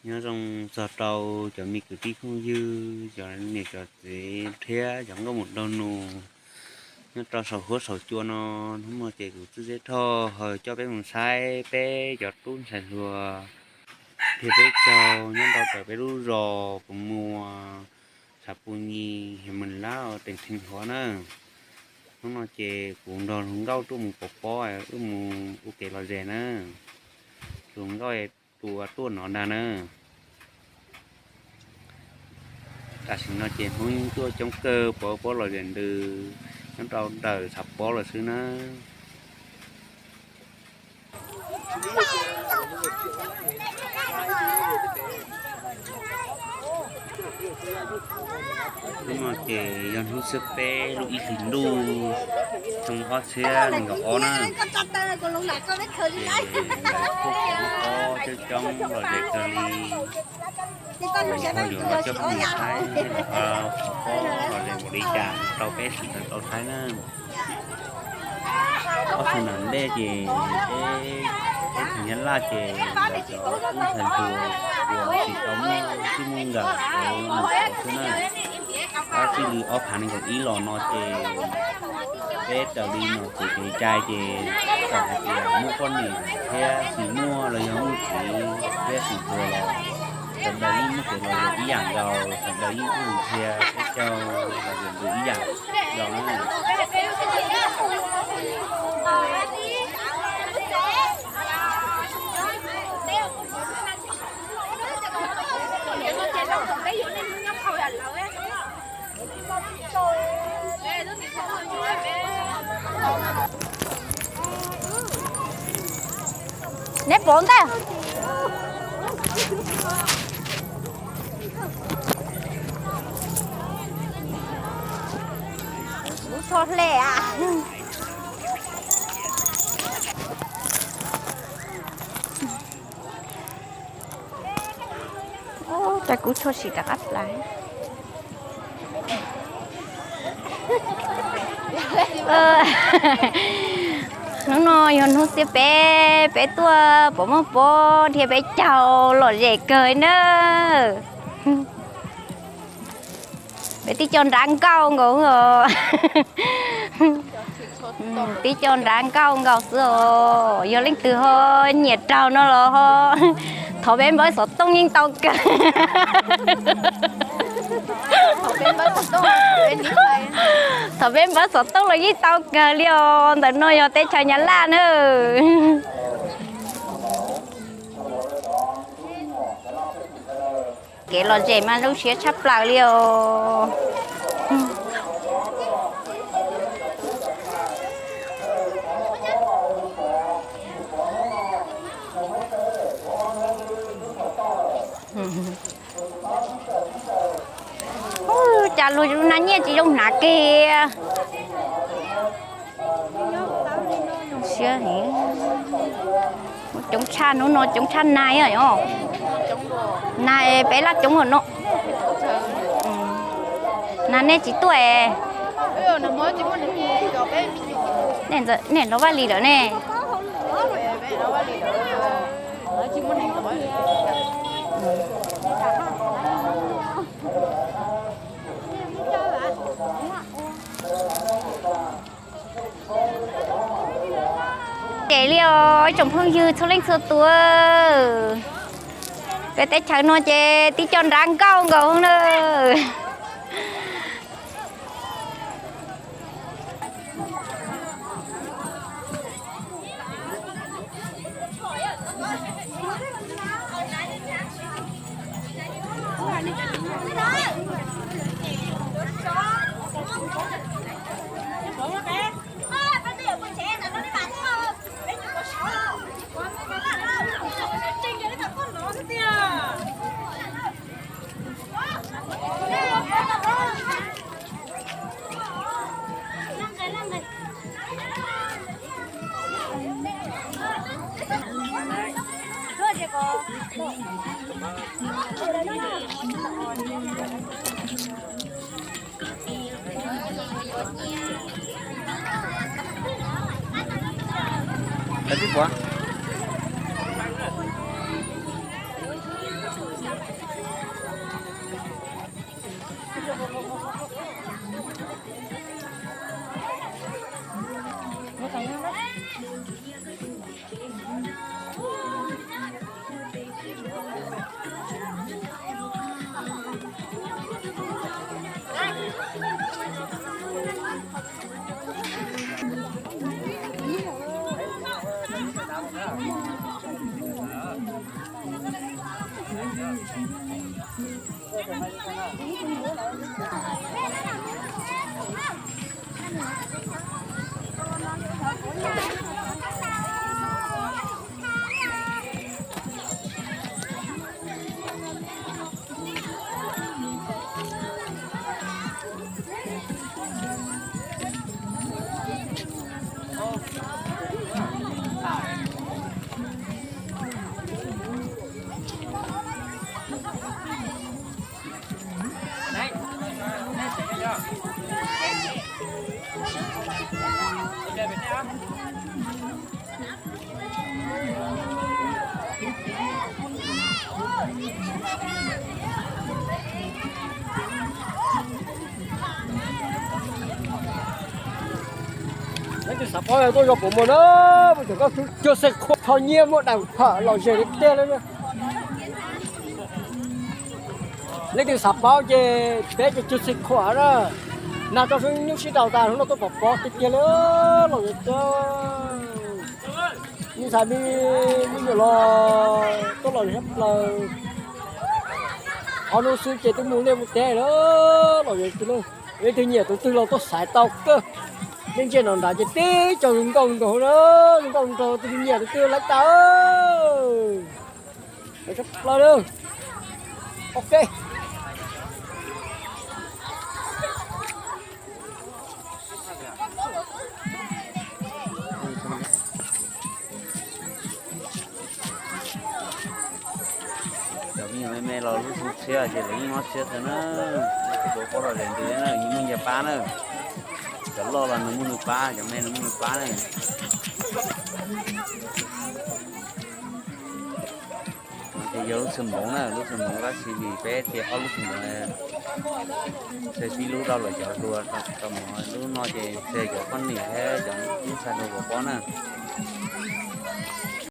Nyob zoo txog rau cov me kwv tij phooj ywg, cov niam cov txiv thiab cov nkauj muam nraug nus nyob rau saum huab saum cua no. Hnub no ces kuv Txwj Zeb Thoj ho coj peb mus saib peb cov tub ntxhais hluas thiab peb caug nyob rau ntawm peb lub zos Pus Muas, xav Pus Nyis, Mws Lab, teem Theej Huav na. Hnub no ces kuv nrog hluas nkauj tuaj mus pov pob, wb mus ua kev lom zem na. Hluas nkauj tua tuaj no ntag na. Tam sim no ces Hmoob yeej tuaj coob kawg, pov pob lom zem ntws nyob rau ntawm xav pob lawm xwb na. Hnub no ces yog hnub xiab peb lub ib hlis ntuj xyoo ob txhiab nees nkaum ob na. Ces lawv kuj pov pob coob coob lom zem kawg li. Kuv ho yuav los coj peb mus saib seb lawv ho pov pob lom zem npaum li cas rau peb sawv daws tau saib na. Ob xyoo nram ntej ces peb teb chaws Nyab Laj ces lawv cov tub ntxhais hluas uas tsis tau muaj txij muaj nkawm lawv mus pov xwb na. Tab sis li ob phav nees nkaum ib los no ces peb raws li nom tswv kev cai ces txawm hais tias muaj poj niam thiab tsis muaj los yog muaj txiv thiab tsis hluas los sawv daws yeej muaj kev lom zem ib yam nkaus, sawv daws yeej tuaj mus qhia peb caug lom zem ntws ib yam nkaus na. Neb pom ntag. Kuv txho hle a. Ua cas kuv txho sim rov qab plaws. Hnub no yog hnub xiab peb, peb tuaj pov pob dhia peb caug lom zem kawg na. Peb tib co nrab nkauj nkaus os. Tib co nrab nkauj nkaus xwb os. Yog leej twg ho nyiam raug no los ho thov peb npawb xov tooj yeej tau kawg. Thov peb npawb xov tooj los yeej tau kawg li os. Ntawm no yog teb chaws Nyab Laj na. Kev lom zem mas zoo siab tshaj plaws li os. Ua cas luag lub hnab nyiaj tsis zoo hnav kiag. Siab heev. Coob tshaj, hnub no coob tshaj nas os. Nas peb laj coob os no. Nas nej tsis tuaj es. Nej los Vaj Lis lawm ne. Ces li os ib tsoom phooj ywg txhua leej txhua tus, peb teb chaws no ces tib co nrab nkauj nkaus na. Kawg tib puas. Leej twg xav paub tuaj zos Pov Muas na, mus cov koj cuag xej khuam kho nyiaj muaj daim pham lom zem tiag tiag li. Leej twg xav paub ces peb ces cuag xej khuam na, nag rau xwb nyuj sib daus tas hnub no tuaj pom pov tiag tiag li lom zem tiag. Yeej xav me me nyuam los tuaj lom zem thiab plaws. Ob hnub xwb ces twb mus liaj mus teb lawm, lom zem tiag li. Leej twg nyiam tus twg los tuaj xaiv tau kawg. Nej ntsia nram nrad ces tib co zoo nkauj nraug na, zoo nkauj nraug, tus twg nyiam tus twg laij tas. Lom zem tshaj plaws li. Ok. Cov me nyuam me me los lub xyoo tshiab ces lawv yeej mob siab kawg na. Kuv paub los daim ntws na, yeej muaj nyias pab na. Cov loj los nws muaj nws pab, cov me nws muaj nws pab na. Ces yog lub xwm npoov na, lub xwm npoov tab sis vim peb tias ob lub xwm npoov, xws tib lub rau lawv cov hluas rau mov, lub no ces xws cov poj niam thiab cov ntxhais hluas kom pom na.